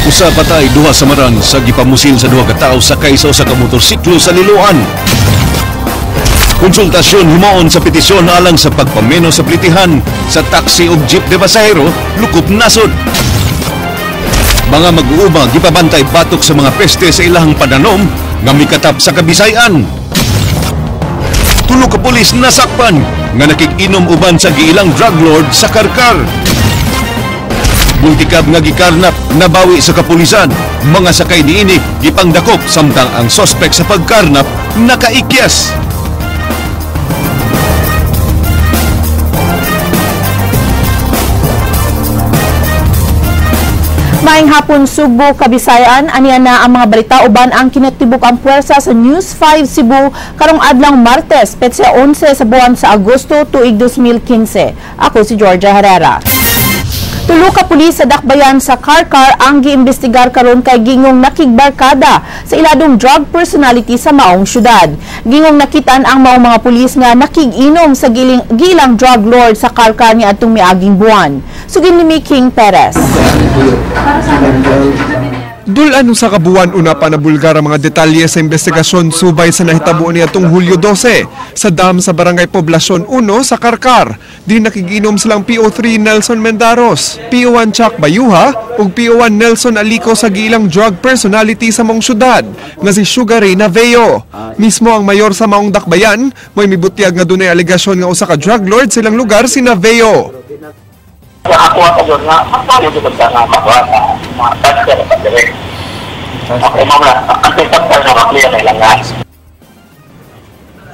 Usa patay, duha samaran sa gipamusil sa duha ka tawo sakay sa usa ka motorsiklo sa Liloan. Konsultasyon himuon sa petisyon alang sa pagpameno sa plitihan sa taxi ug jeep de pasahero lukop nasod. Mga mag-uuma gipabantay batok sa mga peste sa ilahang pananom nga mikatap sa Kabisayan. Tulo ka pulis nasakpan nga nakig-inom uban sa giilang drug lord sa Karkar. Multicab nga gikarnap nabawi sa kapulisan. Mga sakay niini gipangdakop samtang ang sospek sa pagkarnap nakaikyas. Maayong hapon Sugbo, Kabisayan, aniya na ang mga balita uban ang kinatibuk ang puwersa sa News 5 Cebu karong adlang Martes, petsa 11 sa buwan sa Agosto tuig 2015. Ako si Georgia Herrera. Tulo ka pulis sa dakbayan sa Carcar ang giimbestigar karon kay gingong nakigbarkada sa iladong drug personality sa maong syudad. Gingong nakitaan ang maong mga pulis nga nakig-inom sa gilang drug lord sa Carcar niadtong miaging buwan. Sugin ni King Perez. Dul-an usa ka buwan una pa nabulgar ang mga detalye sa investigasyon subay sa nahitabo niadtong Hulyo 12 sa dam sa Barangay Poblacion 1 sa Carcar. Di nakiginom silang PO3 Nelson Mendaros, PO1 Chuck Bayuha ug PO1 Nelson Alico sa giilang drug personality sa maong syudad nga si Sugar Ray Naveo. Mismo ang mayor sa maong dakbayan mo'y mibutyag nga dunay alegasyon nga usa ka drug lord silang lugar si Naveo. Ako ang kayo nga, magpalo doon ka nga makuha na mga transfer at direct. Okay, ma'am, ang transfer na makliya na ilang nga.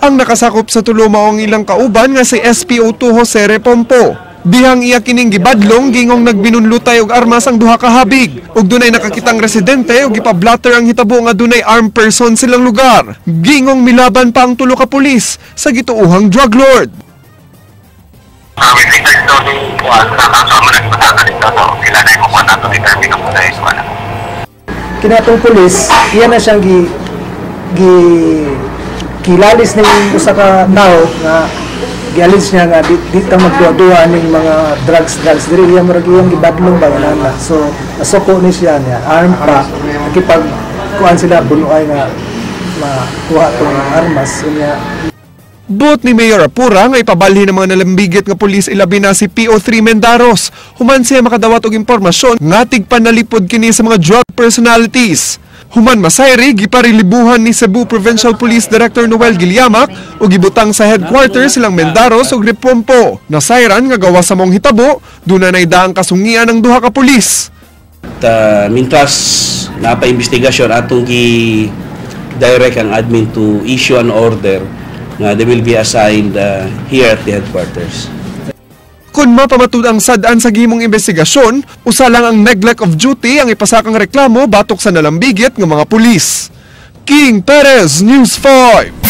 Ang nakasakop sa tulo mao ang ilang kauban nga si SPO2 Jose Repompo. Dihang iya kining gibadlong gingong nagbinunlutay og armas ang duha ka habig ug dunay nakakitang residente ug gipablatter ang hitabo nga dunay armed person silang lugar. Gingong milaban pa ang tulo ka pulis sa gituohang drug lord. Kinatong pulis, iya na siyang gilalis ning usa ka tawo nga gialis niya nga di ta magduha-duha ning mga drugs diri iya murag iyang gibadlong ba nga. So nasuko ni siya niya arm pa nakipag kuan sila bunuay nga makuha tong armas niya. Buot ni Mayor Apura nga ipabalhin ang mga nalambigit nga pulis ilabi na si PO3 Mendaros. Human siya makadawat og impormasyon nga tigpanalipod kini sa mga drug personalities. Human masayri, giparilibuhan ni Cebu Provincial Police Director Noel Giliamac ug gibutang sa headquarters silang Mendaros ug Repompo. Nasayran nga gawa sa mong hitabo, duna nay daang kasungian ang duha ka pulis. Mintras napa-investigasyon atong gi-direct ang admin to issue an order nga they will be assigned here at the headquarters. Kung mapamatud ang sad-an sa gihimong investigasyon, usa lang ang neglect of duty ang ipasakang reklamo batok sa nalambigit nga mga pulis. King Perez, News 5.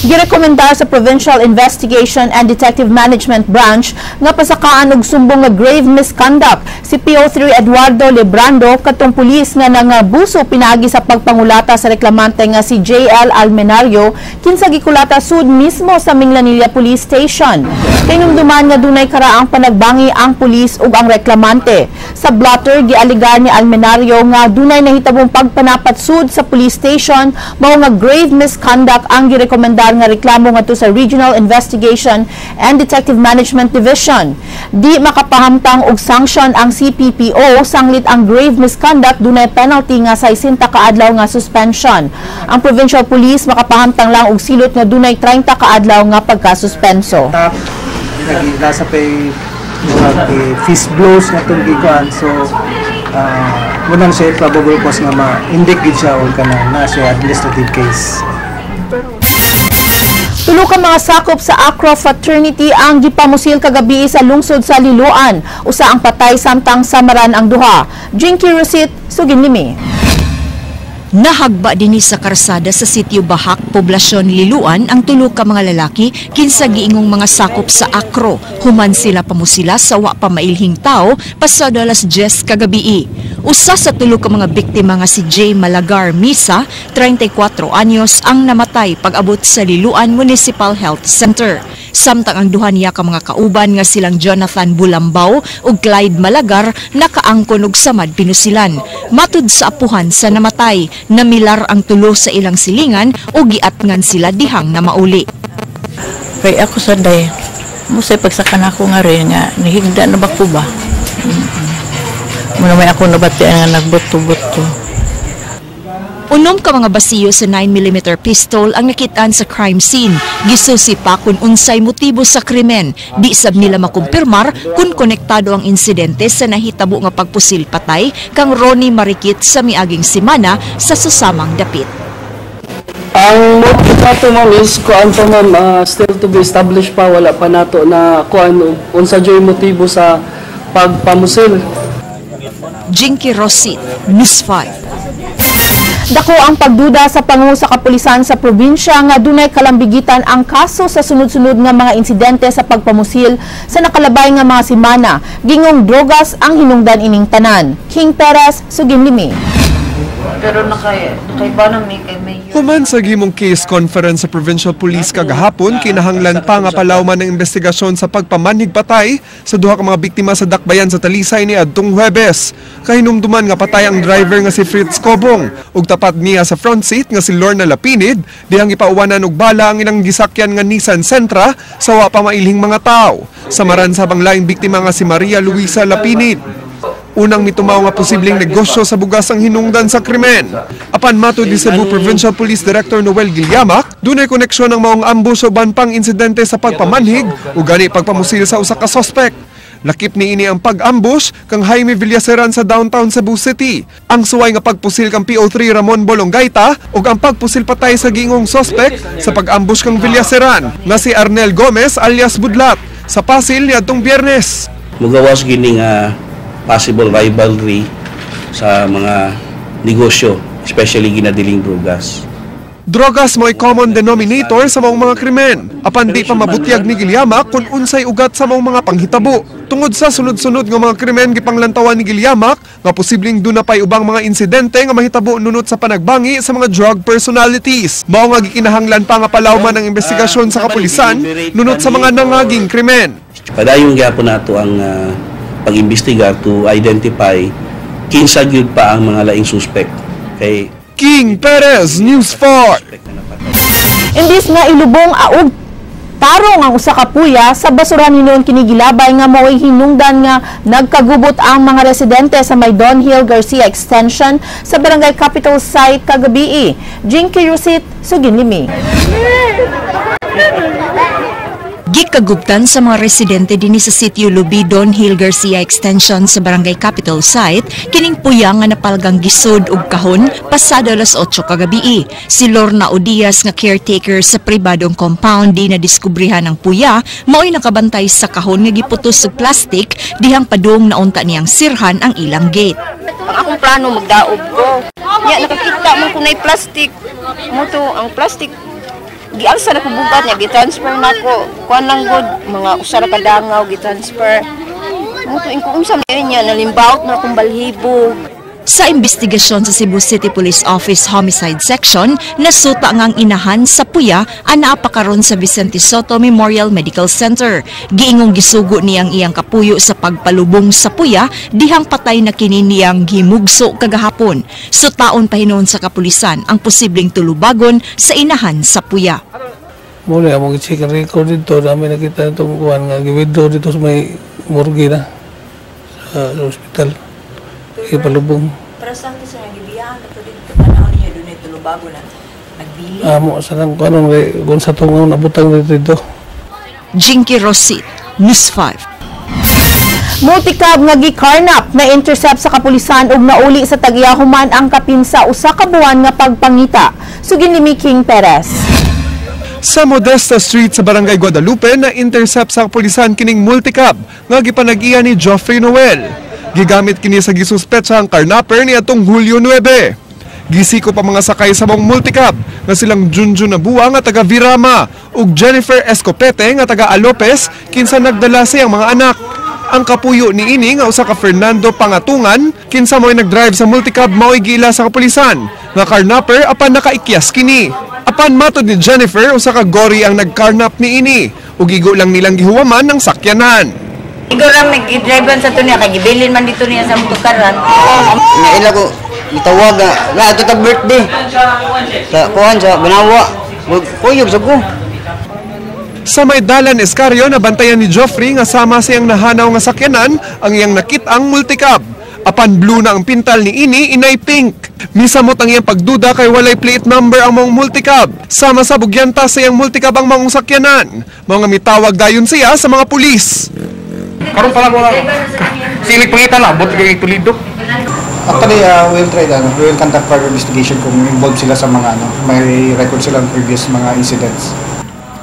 Girekomendar sa Provincial Investigation and Detective Management Branch nga pasakaan og sumbong nga grave misconduct si PO3 Eduardo Lebrando katong pulis nga nangabuso pinaagi sa pagpangulata sa reklamante nga si JL Almenario kinsa gikulata sud mismo sa Minglanilla Police Station. Kahinumduman nga dunay karaang panagbangi ang pulis ug ang reklamante. Sa blotter gialigar ni Almenario nga dunay nahitabong pagpanapat sud sa police station mao nga grave misconduct ang girekomendar nga reklamo ngadto sa Regional Investigation and Detective Management Division. Di makapahamtang og sanction ang CPPO sanglit ang grave misconduct dunay penalty nga 60 ka adlaw nga suspension. Ang Provincial Police makapahamtang lang og silot nga dunay 30 ka adlaw nga pagkasuspenso. Nasa pay fist blows nga itong gikuan, so wala na siya probable cause nga ma-indict gid siya o kana na siya administrative case. Tulo ka mga sakop sa Acro Fraternity ang gipamusil kagabi sa lungsod sa Liloan. Usa ang patay samtang samaran ang duha. Jinky Rosit, sugin nimi. Nahagba dinhi sa karsada sa Sitio Bahak, Poblasyon Liloan ang tulo ka mga lalaki kinsa giingong mga sakop sa Acro. Human sila pamusila sa wa pa mailhing tao pasado alas 10 kagabi. Usa sa tulo ka mga biktima nga si J. Malagar Misa, 34 anyos, ang namatay pag-abot sa Liloan Municipal Health Center. Samtang ang duha niya ka mga kauban nga silang Jonathan Bulambaw ug Clyde Malagar nakaangkon og samad pinusilan. Matud sa apuhan sa namatay, namilar ang tulo sa ilang silingan ug giatngan sila dihang na mauli. Kay ako sa day, musay pagsakan ako nga rin nga, nihigda na ba ko ba? Muna may ako nabatian nga nagbuto-buto. 6 ka mga basiyo sa 9mm pistol ang nakitaan sa crime scene. Gisusi pa kung unsay motibo sa krimen. Di sab nila makumpirmar kung konektado ang insidente sa nahitabo nga pagpusil patay kang Ronnie Marikit sa miaging semana sa susamang dapit. Ang motive nato, ma'am, is kuan pa, ma'am, still to be established pa, wala pa nato na kuan unsa jud motibo sa pagpamusil. Jinky Rosit, News 5. Dako ang pagduda sa pangu sa kapulisan sa probinsya nga dunay kalambigitan ang kaso sa sunod-sunod nga mga insidente sa pagpamusil sa nakalabay nga mga semana. Gingong drogas ang hinungdan ining tanan. King Perez, Suginlimi. Pero nakaiba na may kay mayor. Human sa gimong case conference sa Provincial Police kagahapon, kinahanglan pa nga palawman ng investigasyon sa pagpamanhig patay sa duha ka mga biktima sa dakbayan sa Talisay ni adtong Huwebes. Kahinumduman nga patay ang driver nga si Fritz Cobong ug tapat niya sa front seat nga si Lorna Lapinid dihang ipauwanan og bala ang ilang gisakyan nga Nissan Sentra sa wa pa mailhing mga tao. Samaran sa ang laing biktima nga si Maria Luisa Lapinid. Unang mitumaw nga posibleng negosyo sa bugas ang hinungdan sa krimen. Apan matod ni Cebu Provincial Police Director Noel Gilliamac, dunay koneksyon ang maong ambush sa uban pang insidente sa pagpamanhig ug gani pagpamusil sa usa ka suspect. Lakip ni ini ang pag-ambush kang Jaime Villaceran sa downtown Cebu City. Ang suway nga pagpusil kang PO3 Ramon Bolongaita ug ang pagpusil patay sa giingong suspect sa pag-ambush kang Villaceran nga si Arnel Gomez alias Budlat sa Pasil niadtong Biyernes. Mugawas gini nga possible rivalry sa mga negosyo, especially ginadiling drugas. Drogas mo'y common denominator sa maong mga krimen. Apan di pa mabutyag ni Gilliamac kung unsay ugat sa maong mga panghitabo. Tungod sa sunod-sunod nga mga krimen, gipanglantawan ni Gilliamac nga posibleng duna pa'y ubang mga insidente nga mahitabo nunot sa panagbangi sa mga drug personalities. Mao nga gikinahanglan pa nga palawman ang investigasyon sa kapulisan nunot sa mga nangaging krimen. Padayon gyapon nato ang pag-imbestigar to identify kinsa gyud pa ang mga laing suspect. Kay King Perez, News 4. Imbis nga ilubong aug tarong ang usa ka puya sa basurahan hinuon kini gilabay nga mao'y hinungdan nga nagkagubot ang mga residente sa may Don Hill Garcia Extension sa Barangay Capital Site kagabii. Jinky Rusit, Suginlimi. Gikagubtan sa mga residente dinhi sa Sitio Lubi, Don Hill Garcia Extension sa Barangay Capital Site kining puya nga napalgang gisod og kahon pasado alas 8 kagabii. Si Lorna Odias nga caretaker sa pribadong compound di na diskubrihan ang puya, mao'y nakabantay sa kahon nga giputos og plastic dihang padung naunta niyang sirhan ang ilang gate. Ang akong plano magdaob ko. Nya nakakita man ko nay plastic. Muto ang plastic gialsa na ko bugat niya, gi-transfer na ko. Kuan lang gud mga usa ra ka dangaw gi-transfer. Muto ingko unsa man niya nalimbawot na akong balhibo. Sa investigasyon sa Cebu City Police Office Homicide Section, nasuta nga ang inahan sa puya ang naapakaron sa Vicente Soto Memorial Medical Center. Giingong gisugo niyang iyang kapuyo sa pagpalubong sa puya, dihang patay na kini niyang gimugso kagahapon. Sutaon pa hinuon sa kapulisan ang posibleng tulubagon sa inahan sa puya. Muna, among check ang record dito, dami nakita nito kuan nga gi-withdraw dito sa may morgue na sa hospital. Ipalubong. Pero sa ato sa nagibiyahan na dito panahon niya doon tulubago na nagbili. Amo sa nang kuan kay kung sa tungong nabutang dito. Jinky Rosit, News 5. Multicab nga gikarnap na intercept sa kapulisan ug nauli sa tag-iya human ang kapin sa usa ka buwan nga pagpangita. Suginlimi, King Perez. Sa Modesta Street sa Barangay Guadalupe na intercept sa kapulisan kining multicab nga gipanag-iya ni Geoffrey Noel. Gigamit kini sa gisuspetsahang carnapper ni atong Hulyo 9. Gisiko pa mga sakay sa mong multicab nga silang Junjun Nabua nga taga Virama ug Jennifer Escopete nga taga Alopes kinsa nagdala sa iyang mga anak. Ang kapuyo ni ini nga usa ka Fernando Pangatungan kinsa mo'y nagdrive sa multicab mao'y giila sa kapulisan nga carnapper apan nakaikyas kini. Apan matod ni Jennifer, usa ka gori ang nagkarnap ni ini. ug igo lang nilang gihuwaman ng sakyanan. Igo lang nag-drive sa to niya kay gibilin man dito niya sa motokaran. Naila ko gitawag nga ato ta birthday. Sa kuan sa Banawa, kuyog sa ko. Sa may dalan Escario, nabantayan ni Joffrey nga sama siyang nahanaw nga sakyanan ang iyang nakit-ang multicab. Apan blue na ang pintal ni ini, inay pink. Misamot ang iyang pagduda kay walay plate number ang maong multicab. Sama sa bugyanta sa iyang multicab ang maong sakyanan. Mga mitawag dayon siya sa mga pulis. Karon pa lang wala. Silig pangitan na, abot kay Toledo. Actually, we'll try that. We will conduct further investigation kung involved sila sa mga may record sila ng previous mga incidents.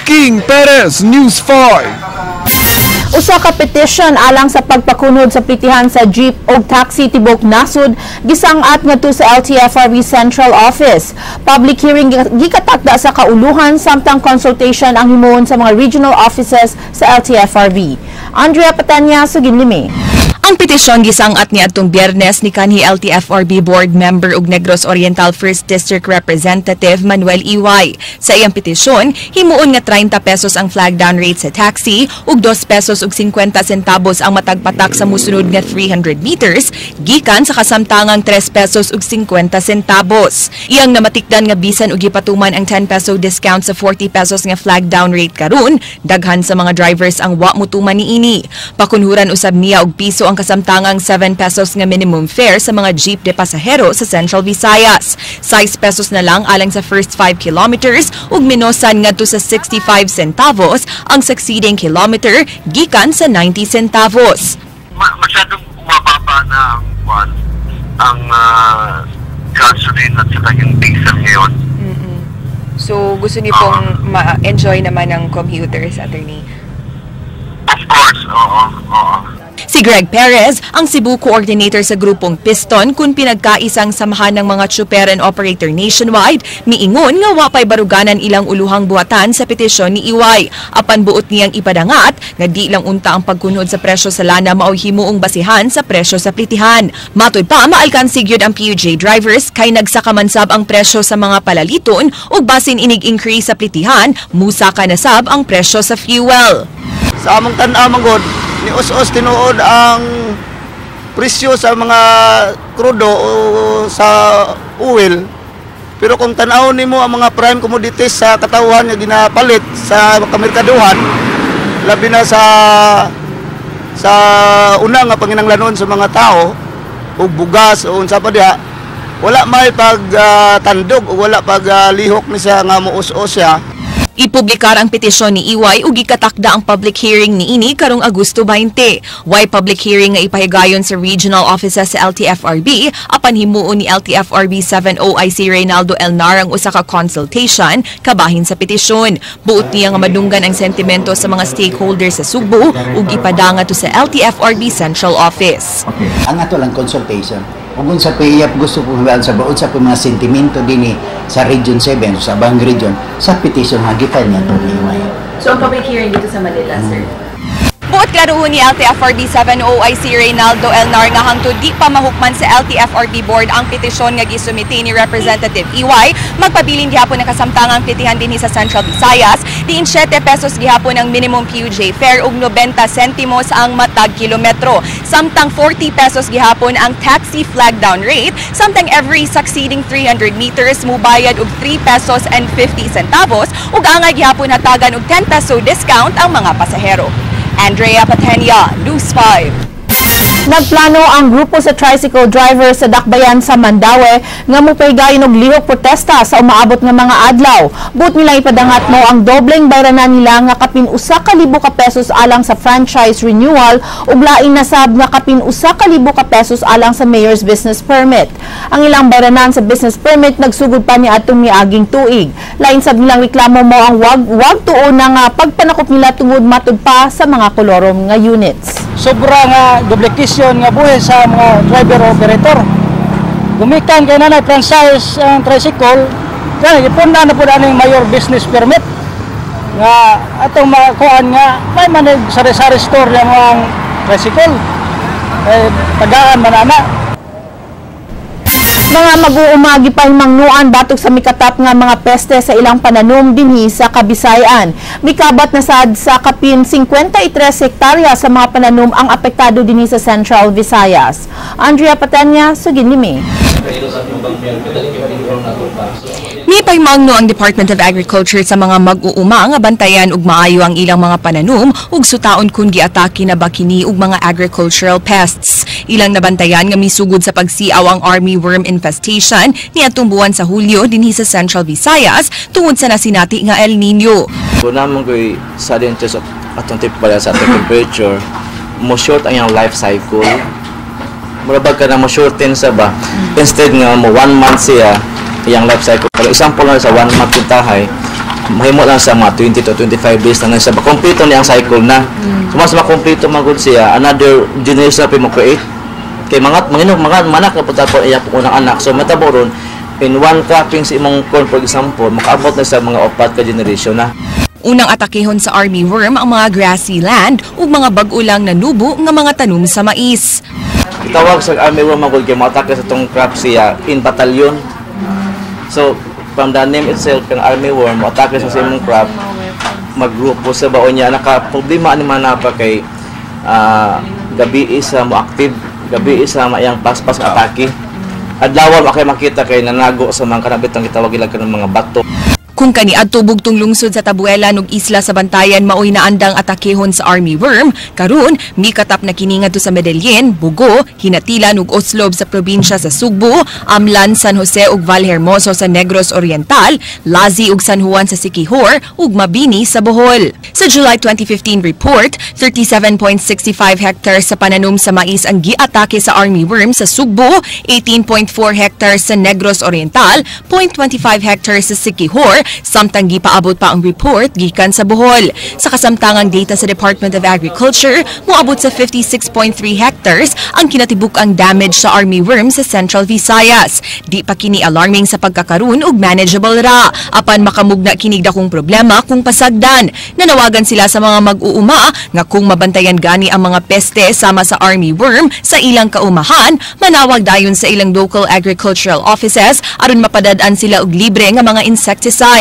King Perez, News 5. Usa ka petition alang sa pagpakunod sa plitihan sa jeep o taxi tibok nasod gisang-at ngadto sa LTFRB Central Office. Public hearing gikatakda sa kauluhan samtang consultation ang himuon sa mga regional offices sa LTFRB. Andrea Patanya, Suginlimi. Ang petisyon gisang-at niadtong Biyernes ni kanhi LTFRB Board Member ug Negros Oriental 1st District Representative Manuel Iway. Sa iyang petisyon, himuon nga 30 pesos ang flag down rate sa taxi ug 2 pesos ug 50 centavos ang matagpatak sa musunod nga 300 meters gikan sa kasamtangang 3 pesos ug 50 centavos. Iyang namatikdan nga bisan og gipatuman ang 10 peso discount sa 40 pesos nga flag down rate karon, daghan sa mga drivers ang wa mutuman niini. Pakunhuran usab niya og piso ang kasamtangang 7 pesos nga minimum fare sa mga jeep de pasahero sa Central Visayas. 6 pesos na lang alang sa first 5 kilometers ug minosan ngadto sa 65 centavos ang succeeding kilometer gikan sa 90 centavos. Masyadong bumababa na ang gasoline at saka yung diesel ngayon. Mm-hmm. So gusto niyo pong ma-enjoy naman ang commuters, attorney? Of course, oo, oo. Si Greg Perez, ang Cebu coordinator sa grupong Piston kung pinagkaisang samahan ng mga tsuper and operator nationwide, miingon nga wapay baruganan ilang uluhang buhatan sa petisyon ni Iway. Apan buot niyang ipadangat nga di lang unta ang pagkunod sa presyo sa lana mao himuong basihan sa presyo sa plitihan. Matud pa, maalkansi gyud ang PUJ drivers kay nagsakamansab ang presyo sa mga palaliton ug basin inig-increase sa plitihan, musaka na sab ang presyo sa fuel. Sa among tan-aw man gud, ni us-us tinuod ang presyo sa mga krudo o sa oil. Pero kung tan-aw nimo ang mga prime commodities sa katawhan nga ginapalit sa kamerkaduhan, labi na sa una nga panginanglanon sa mga tao ug bugas o unsa pa diha, wala may pagtandog o wala paglihok ni siya nga muus-us siya. Ipublikar ang petisyon ni Iway ug gikatakda ang public hearing niini karong Agosto 20. Way public hearing nga ipahigayon sa regional offices sa LTFRB apan himuon ni LTFRB 7 OIC Reynaldo Elnar ang usa ka consultation kabahin sa petisyon. Buot niya nga madunggan ang sentimento sa mga stakeholders sa Sugbo ug ipadanga to sa LTFRB Central Office. Okay. Ang ato lang consultation. Ug unsa pa iyap gusto po sa baon sa mga sentimento dinhi sa Region 7 sa Abang Region sa petition nga gi-file niya to ni. So ang public hearing dito sa Manila, sir. Buot klarohon ni LTFRB 7 OIC Reynaldo Elnar nga hangtod di pa mahukman sa LTFRB Board ang petisyon nga gisumite ni Representative Iway, magpabilin gihapon ang kasamtangang plitihan dinhi sa Central Visayas, diin 7 pesos gihapon ang minimum PUJ fare ug 90 sentimos ang matag kilometro. Samtang 40 pesos gihapon ang taxi flag down rate, samtang every succeeding 300 meters mubayad og 3 pesos and 50 centavos ug angay gihapon hatagan og 10 peso discount ang mga pasahero. Andrea Patenia, News 5. Nagplano ang grupo sa tricycle drivers sa Dakbayan sa Mandaue nga mopahigayon og lihok protesta sa umaabot nga mga adlaw. Buot nila ipadangat mo ang dobleng bayranan nila nga kapin 1,000 ka pesos alang sa franchise renewal ug lain na sab nga kapin 1,000 ka pesos alang sa mayor's business permit. Ang ilang bayranan sa business permit nagsugod pa ni atong miaging tuig. Lain sab nilang reklamo mo ang wag tuon nga pagpanakop nila tungod matud pa sa mga kolorum nga units. Sobra nga duplication nga buhi sa mga driver operator. Gumikan kay nanay franchise ang tricycle, kaya ipuna na po aning mayor business permit nga atong makuan nga may manig sari-sari store yung ang tricycle. Eh, tagaan man ana. Mga mag-uuma gipahimangnuan batok sa mikatap nga mga peste sa ilang pananom dinhi sa Kabisayan. Mikabat na sad sa kapin 53 hektarya sa mga pananom ang apektado dinhi sa Central Visayas. Andrea Patanya, sugin nimi. Mipahimangno ang Department of Agriculture sa mga mag-uuma nga bantayan og maayo ang ilang mga pananom ug sutaon kun giatake na ba kini og mga agricultural pests. Ilang nabantayan nga misugod sa pagsiaw ang army worm infestation niadtong buwan sa Hulyo dinhi sa Central Visayas tungod sa nasinati nga El Nino. Kung naman ko'y sudden change of atong pala sa atong temperature, mo short ang iyang life cycle. Murabag ka na mo shorten sa ba. Instead nga mo 1 month siya iyang life cycle. Pero example lang sa 1 month kintahay, mahimo lang sa mga 20 to 25 days na lang siya. Kompleto niya ang cycle na. So mas makompleto magud siya, another generation pa mo create. Kay mga manginog mga manak na punta po iya po unang anak. So matabo ron in one cropping sa imong corn, for example, makaabot na sa mga upat ka generation na. Unang atakehon sa army worm ang mga grassy land ug mga bag-o lang nanubo nga mga tanom sa mais. Tawag sa army worm magud kay moatake sa tong crop siya in battalion. So from the name itself, kang army worm moatake sa imong crop, maggrupo sa baon niya. Naka problema ani manapa kay gabi isa mo active, gabi isa maiyang paspas atake. Adlaw wa kay makita kay nanago sa mga kanabitang gitawag ila kanang mga bato. Kung kaniadto bugtong lungsod sa Tabuelan ug isla sa Bantayan maoy naandang atakehon sa army worm, karon mikatap na kini ngadto sa Medellin, Bogo, Ginatilan ug Oslob sa probinsya sa Sugbo, Amlan, San Jose ug Valhermoso sa Negros Oriental, Lazi ug San Juan sa Siquijor ug Mabini sa Bohol. Sa July 2015 report, 37.65 hectares sa pananom sa mais ang giatake sa army worm sa Sugbo, 18.4 hectares sa Negros Oriental, 0.25 hectares sa Siquijor, samtang gipaabot pa ang report gikan sa Bohol. Sa kasamtangang data sa Department of Agriculture, moabot sa 56.3 hectares ang kinatibuk-ang damage sa army worm sa Central Visayas. Di pa kini alarming sa pagkakaroon ug manageable ra. Apan makamugna kinig dakong problema kung pasagdan. Nanawagan sila sa mga mag-uuma nga kung mabantayan gani ang mga peste sama sa army worm sa ilang kaumahan, manawag dayon sa ilang local agricultural offices aron mapadad-an sila og libre nga mga insecticides.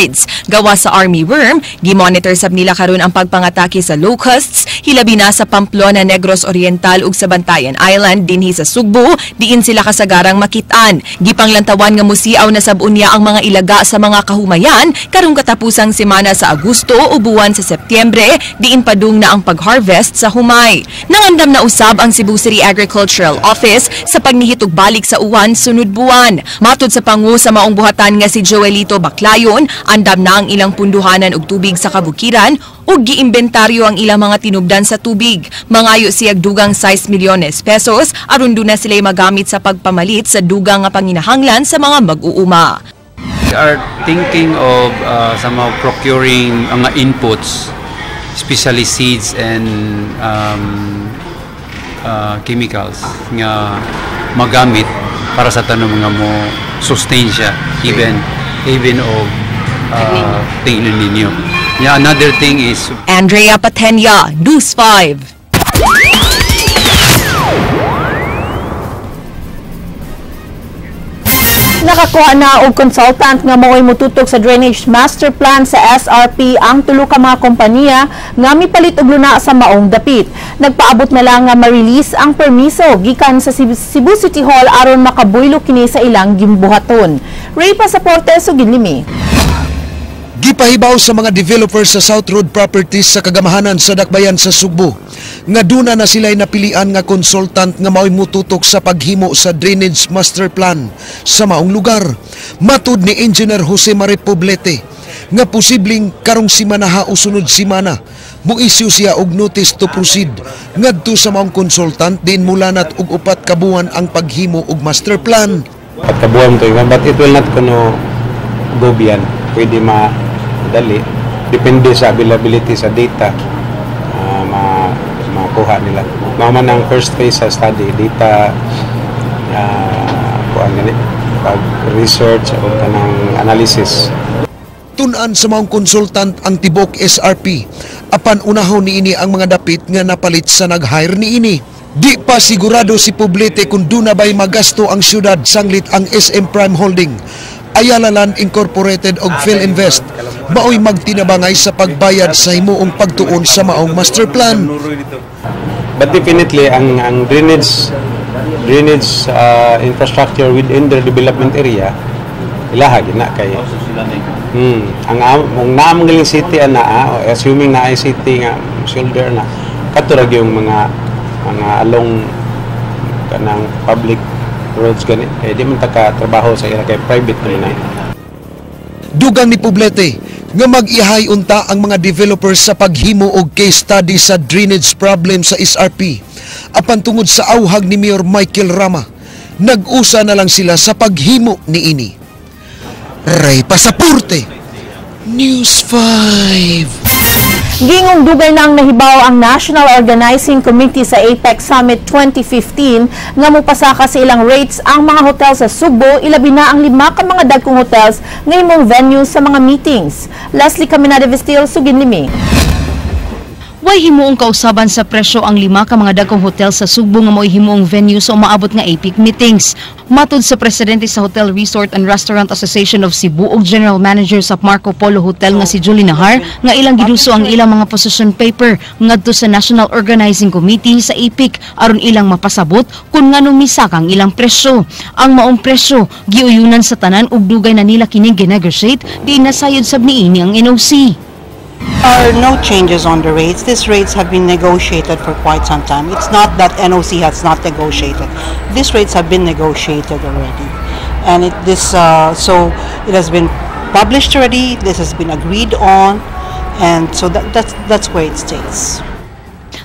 Gawa sa army worm, gi-monitor sab nila karon ang pagpangatake sa locusts, hilabi na sa Pamplona, Negros Oriental ug sa Bantayan Island dinhi sa Sugbo, diin sila kasagarang makitaan. Gipanglantawan nga musiaw na sab unya ang mga ilaga sa mga kahumayan karong katapusang semana sa Agosto o buwan sa Setyembre, diin padung na ang pag-harvest sa humay. Nangandam na usab ang Cebu City Agricultural Office sa pagnihit ug balik sa uwan sunod buwan. Matod sa pangu sa maong buhatan nga si Joelito Baclayon, andam na ang ilang punduhanan og tubig sa kabukiran ug giimbentaryo ang ilang mga tinubdan sa tubig. Mangayo siyag dugang 6 milyones pesos aron duna sila magamit sa pagpamalit sa dugang nga panginahanglan sa mga mag-uuma. We are thinking of somehow procuring mga inputs, especially seeds and chemicals nga magamit para sa tanom nga mo sustain siya even of tingin ninyo. Yeah, another thing is Andrea Patenya, News 5. Nakakuha na og consultant nga mao'y mututok sa drainage master plan sa SRP ang tulo ka mga kompanya nga mipalit og luna sa maong dapit. Nagpaabot na lang nga ma-release ang permiso gikan sa Cebu City Hall aron makabuylo kini sa ilang gimbuhaton. Ray Pasaporte, sugin limi. Gipahibaw sa mga developers sa South Road Properties sa Kagamahanan sa Dakbayan sa Sugbo nga duna na sila'y napilian nga consultant nga mao'y mututok sa paghimo sa drainage master plan sa maong lugar. Matud ni Engineer Jose Mari Poblete nga posibleng karong simanaha o sunod simana mo-issue siya og notice to proceed ngadto sa maong consultant din mulanat og 4 ka buwan ang paghimo og master plan. 4 ka buwan to, but it will not kuno go beyond. Pwede madali. Depende sa availability sa data makuha nila. Mao man ang first phase sa study, data kuan gani, pag research o kanang analysis. Tun-an sa maong consultant ang tibok SRP apan unahon niini ang mga dapit nga napalit sa nag-hire niini. Di pa sigurado si Poblete kung duna ba'y magasto ang syudad sanglit ang SM Prime Holding, Ayala Land Incorporated og Filinvest maoy magtinabangay sa pagbayad sa himuong pagtuon sa maong master plan. But definitely ang drainage infrastructure within the development area ilaha gina kay ang naamang galing city ana, assuming na ay city nga shoulder na kato ra yung mga along kanang public roads gani kay di man ta ka trabaho sa ila kay private naman na. Dugang ni Poblete nga mag-ihay unta ang mga developers sa paghimo og case study sa drainage problem sa SRP. Apan tungod sa auhag ni Mayor Michael Rama, nag-usa na lang sila sa paghimo niini. Ray Pasaporte, News 5. Gingong dugay nang nahibaw ang National Organizing Committee sa APEC Summit 2015 nga mopasaka sa ilang rates ang mga hotel sa Sugbo, ilabi na ang lima ka mga dagkong hotels nga himong venue sa mga meetings. Leslie Caminada Vestil, sugin limi. Way himuong kausaban sa presyo ang lima ka mga dagkong hotel sa Sugbo nga mo'y himuong venue sa umaabot nga APEC meetings. Matud sa presidente sa Hotel Resort and Restaurant Association of Cebu ug General Manager sa Marco Polo Hotel nga si Julie Nahar nga ilang giduso ang ilang mga position paper ngadto sa National Organizing Committee sa APEC aron ilang mapasabot kung nganong misaka ang ilang presyo. Ang maong presyo giuyunan sa tanan ug dugay na nila kining ginegotiate, di nasayod sab niini ang NOC. Are no changes on the rates. These rates have been negotiated for quite some time. It's not that NOC has not negotiated. These rates have been negotiated already. And it, this, so it has been published already, this has been agreed on, and so that's where it stays.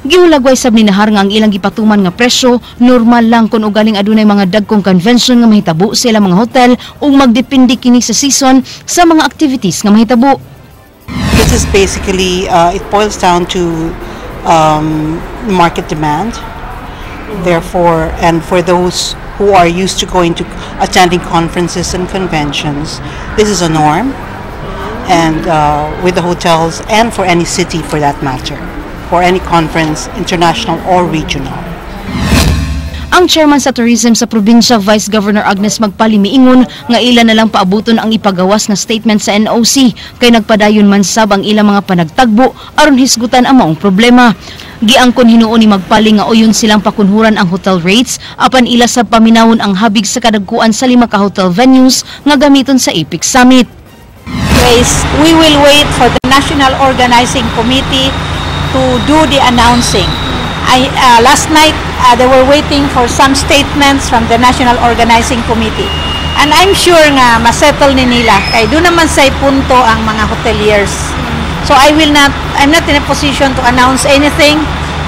Gihulagway sab ni Nahar nga ang ilang gipatuman nga presyo normal lang kung ugaling adunay mga dagkong convention nga mahitabo sa ilang mga hotel ug magdepende kini sa season sa mga activities nga mahitabo. This is basically, it boils down to market demand. Therefore, and for those who are used to going to attending conferences and conventions, this is a norm. And with the hotels and for any city for that matter, for any conference, international or regional. Ang chairman sa tourism sa probinsya, Vice Governor Agnes Magpali, miingon nga ila na lang paabuton ang ipagawas nga statement sa NOC kay nagpadayon man sab ang ilang mga panagtagbo aron hisgutan ang maong problema. Giangkon hinuon ni Magpali nga uyon silang pakunhuran ang hotel rates apan ila sab paminawon ang habig sa kadagkuan sa lima ka hotel venues nga gamiton sa APEC Summit. Ways, we will wait for the National Organizing Committee to do the announcing. Last night, they were waiting for some statements from the National Organizing Committee. And I'm sure nga masettle ni nila kay duna man say punto ang mga hoteliers. So I'm not in a position to announce anything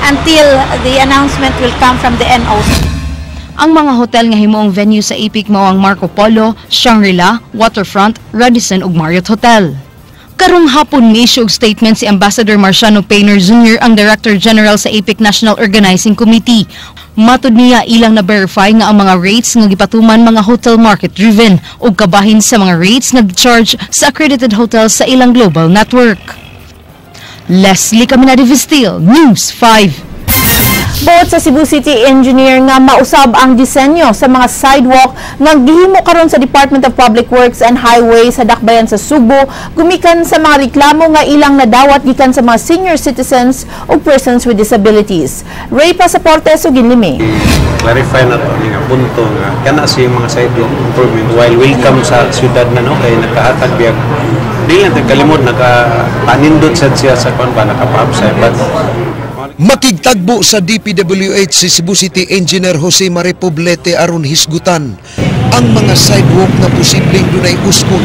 until the announcement will come from the NOC. Ang mga hotel nga himuong venue sa APEC mao ang Marco Polo, Shangri-La, Waterfront, Radisson ug Marriott Hotel. Karong hapon ni-issue og statement si Ambassador Marciano Paner Jr., ang Director General sa APEC National Organizing Committee. Matud niya, ilang na-verify nga ang mga rates nga gipatuman mga hotel market driven ug kabahin sa mga rates nga charge sa accredited hotels sa ilang global network. Leslie Caminade Vestil, News 5. Buot sa Cebu City Engineer nga mausab ang disenyo sa mga sidewalk nga gihimo karon sa Department of Public Works and Highways sa Dakbayan sa Sugbo gumikan sa mga reklamo nga ilang nadawat gikan sa mga senior citizens o persons with disabilities. Ray Pasaporte, suginlimi. Clarify na to ni nga punto nga kana siya mga sidewalk improvement, while welcome sa syudad na, no, kay nakahatag biyag, di lang tagkalimod, naka panindot sad siya sa kuan ba, nakapaabsay, but Makigtagbo sa DPWH si Cebu City Engineer Jose Mari Poblete aron hisgutan ang mga sidewalk na posibleng dunay uskon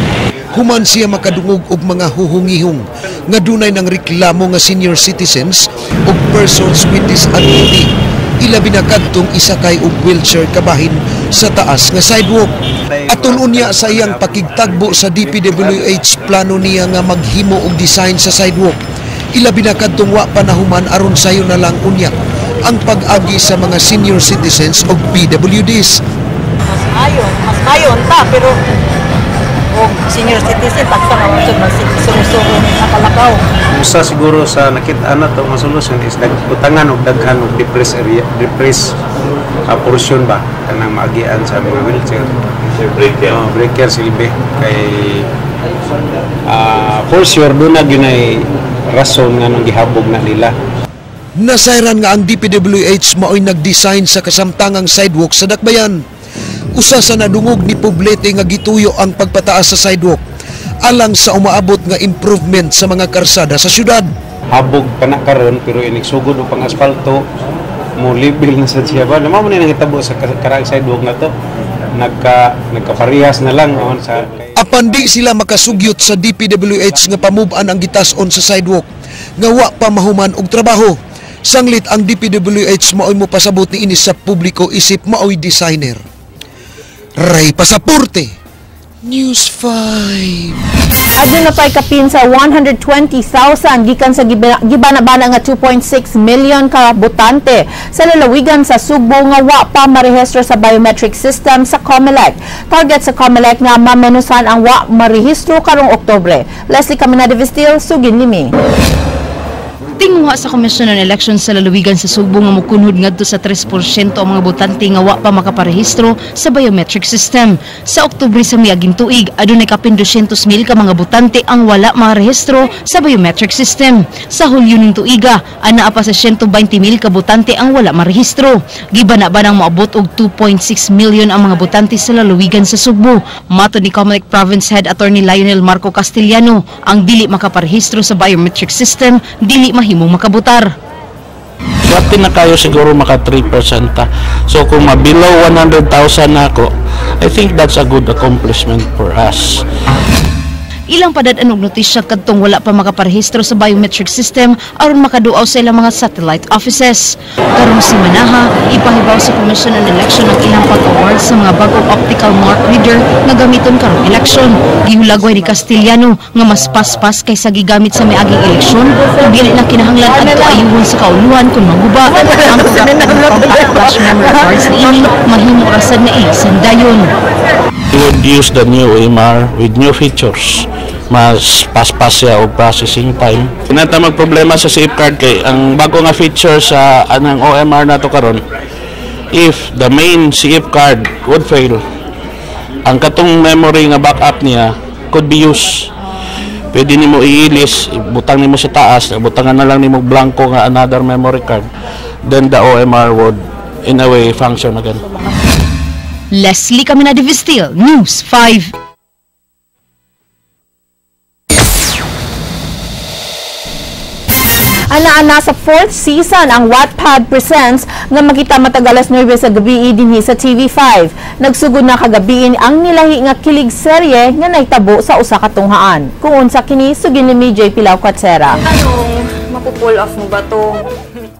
human siya makadungog og mga huhungihong nga dunay ng reklamo nga senior citizens ug persons with disability, ilabi na kadtong isakay og wheelchair kabahin sa taas nga sidewalk. Atol unya sa iyang pakigtagbo sa DPWH, plano niya nga maghimo og design sa sidewalk, ilabi na kadtong wa pa nahuman aron sayo na lang unya ang pag-agi sa mga senior citizens o PWDs. Mas mayo ta, pero og Senior citizen, taksa nga mo magsuro-suro nakalakaw. Usa siguro sa nakita na to nga solusyon is butangan og daghan og depressed area, depressed portion ba kanang maagian sa mga wheelchair. Breaker. Oh, breaker silbi kay for sure doon na gyud rason nga nang gihabog na nila. Nasayran nga ang DPWH maoy nagdesign sa kasamtangang sidewalk sa Dakbayan. Usa sa nadungog ni Poblete nga gituyo ang pagpataas sa sidewalk alang sa umaabot nga improvement sa mga karsada sa syudad. Habog pa na karon pero inigsugod og pang asfalto mo level na sad siya ba. Mao man ni nangitabo sa karang sidewalk na to. Nagkaparehas na lang on sa Apan di sila makasugyot sa DPWH nga pamuban ang gitas-on sa sidewalk nga wa pa mahuman og trabaho. Sanglit ang DPWH maoy mopasabot niini sa publiko isip maoy designer. Ray Pasaporte, News 5. Aduna pa'y kapin sa 120,000 gikan sa gibana-bana nga 2.6 million ka botante sa lalawigan sa Sugbo nga wa pa marehistro sa biometric system sa COMELEC. Target sa COMELEC nga mamenusan ang wa marehistro karong Oktubre. Leslie Caminada Vestil, sugin nimi. Tinguha sa Commission on Elections sa lalawigan sa Sugbo nga mokunhod ngadto sa 3% ang mga botante nga wa pa makaparehistro sa biometric system. Sa Oktubre sa miaging tuig, adunay kapin 200,000 ka mga botante ang wala makarehistro sa biometric system. Sa Hulyo ning tuiga, anaa pa sa 120,000 ka botante ang wala marehistro. Gibana-banang moabot og 2.6 million ang mga botante sa lalawigan sa Sugbo. Matod ni COMELEC Province Head Attorney Lionel Marco Castillano, ang dili makaparehistro sa biometric system dili mahimong makabutar. Swerte na kayo siguro maka 3% ta. So kung ma-below 100,000 na ako, I think that's a good accomplishment for us. Ilang padad-an og notisya kadtong wala pa makaparehistro sa biometric system aron makaduaw sa ilang mga satellite offices. Karong simanaha, ipahibaw sa Commission on Election ang ilang pag-award sa mga bagong optical mark reader nga gamiton karong eleksyon. Gihulagway ni Castillano nga mas paspas kaysa gigamit sa miaging eleksyon ug dili na kinahanglan adto ayuhon sa kauluhan kung maguba. Ang compact flash memory cards niini mahimo ra sad nga ilisan dayon. We would use the new OMR with new features. Mas paspas siya og processing time. Kinata magproblema sa safeguard kay ang bago nga feature sa anang OMR nato karon, if the main CF card would fail, ang katong memory nga backup niya could be used. Pwede nimo iilis, butang nimo sa taas, butangan na lang nimo blanco nga another memory card, then the OMR would in a way function again. Leslie Caminada Vestil, News 5. Ana-ana sa 4th season ang Wattpad Presents nga makita matag alas 9 sa gabi dinhi sa TV5. Nagsugod na kagabiin ang nilahi nga kilig serye nga nahitabo sa usa ka tunghaan. Kung unsa kini, sugin ni JP Lau Katsera. Anong mapupull off mo ba to?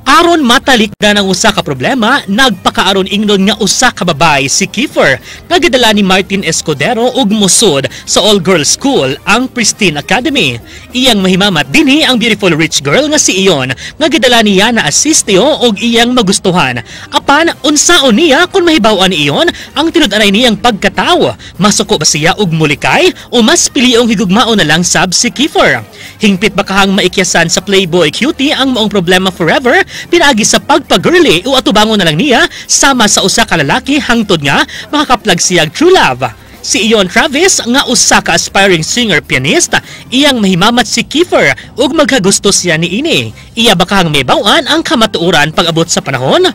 Aron matalikdan ang usa ka problema, nagpakaaron ingnon nga usa ka babae si Kiefer nga gidala ni Martin Escudero ug mosud sa all-girls school ang Pristine Academy. Iyang mahimamat dinhi ang beautiful rich girl nga si Ion nga gidala niya na Asistio ug iyang magustuhan. Apan unsaon niya kung mahibaw-an ni Ion ang tinud-anay niyang pagkatawo? Masuko ba siya og mulikay o mas piliong higugmaon na lang sab si Kiefer? Hingpit ba kahang maikyasan sa Playboy Cutie ang maong problema forever? Pinaagi sa pagpagirly o atubangon na lang niya sama sa usa ka lalaki hangtod nga makakaplag siyag true love. Si Ion Travis nga usa ka aspiring singer-pianist, iyang mahimamat si Kiefer ug magkagusto siya niini. Iya ba kahang mahibaw-an ang kamatuoran pag-abot sa panahon?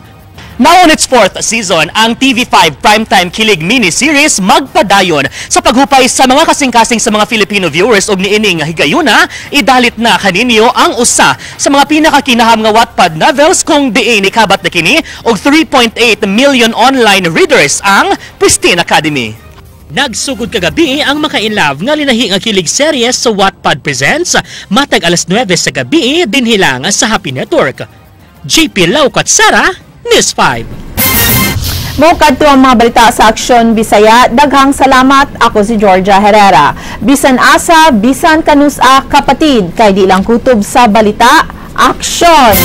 Now on its 4th season, ang TV5 Primetime Kilig mini-series magpadayon sa paghupay sa mga kasing-kasing sa mga Filipino viewers og niining higayuna, idalit na kaninyo ang usa sa mga pinakakinaham nga Wattpad novels kung diin ikabat na kini og 3.8 million online readers ang Pristine Academy. Nagsugod kagabi ang maka-inlove nga linahi nga kilig series sa Wattpad Presents matag alas 9 sa gabi dinhi lang sa Happy Network. JP Lau Katsara, News 5. Mo kadto ang mga balita sa Aksyon Bisaya. Daghang salamat. Ako si Georgia Herrera. Bisan asa, bisan kanusa, kapatid, kay di lang kutob sa balita, aksyon!